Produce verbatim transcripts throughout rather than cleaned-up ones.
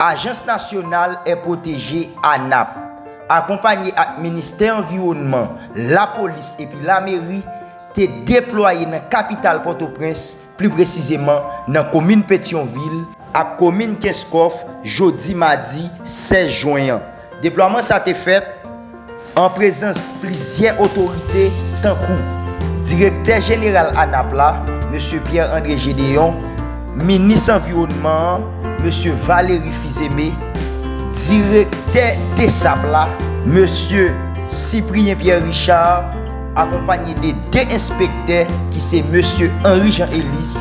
Ajans Nasyonal È Pwoteje, ANAP, akonpaye ak Ministè Anviwònman, Lapolis epi Lameri, te deplwaye nan kapital Pòtoprens, pli presizeman nan komin Petyonvil ak komin Kenskòf, jodi madi sèz jen an. Deplwaman sa te fèt an prezans plizyè otorite, tankou Direktè Jeneral ANAP la, Mesye Pierre André Gédéon, Minis Anviwònman an, Mesye Valery Fils-Aimé, Direktè BSAP la, Mesye Cyprien Pierre Richard, akonpaye de de enspektè ki se Mesye Henri Jean Elis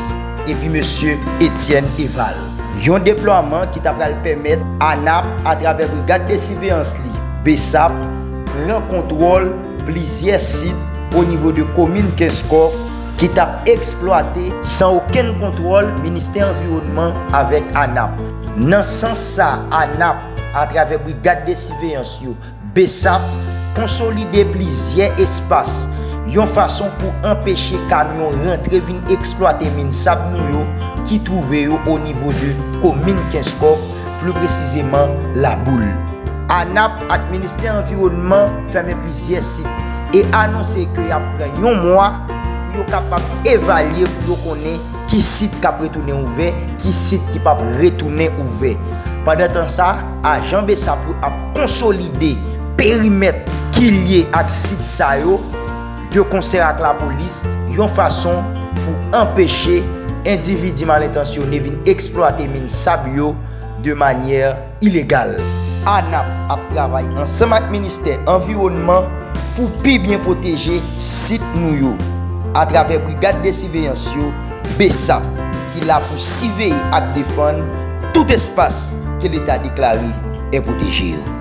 epi Mesye Etienne Eval. Yon deplwaman ki ta pral pèmèt ANAP, atravè brigad de siveyans li, BSAP, pran kontwòl plizyè sit o nivo de komin Kenskòf ki t ap eksplwate san okenn kontwòl Ministè Anviwònman avèk ANAP. Nan sans sa, ANAP, atravè brigad de siveyans yo, BSAP, konsolide plizyè espas, yon fason pou anpeche kamyon rantre vin eksplwate min sab nou yo ki twouve yo o nivo de komin Kenskòf, pli presizeman Laboul. ANAP ak Ministè Anviwònman fèmen plizyè sit e anonse ke y ap pran yon mwa pou yo kapab evalye, pou yo konnen ki sit k ap retounen ouvè, ki sit ki p ap retounen ouvè. Pandan tan sa, ajan BSAP yo ap konsolide perimèt ki lye ak sit sa yo, de konsè ak lapolis, yon fason pou anpeche endividi malentansyone vin eksplwate min sab yo de manyè ilegal. ANAP ap travay ansanm ak Ministè Anviwònman pou pi byen pwoteje sit nou yo, atravè brigad de siveyans yo, BSAP, ki la pou siveye ak defann tout espas ke Leta deklare è pwoteje yo.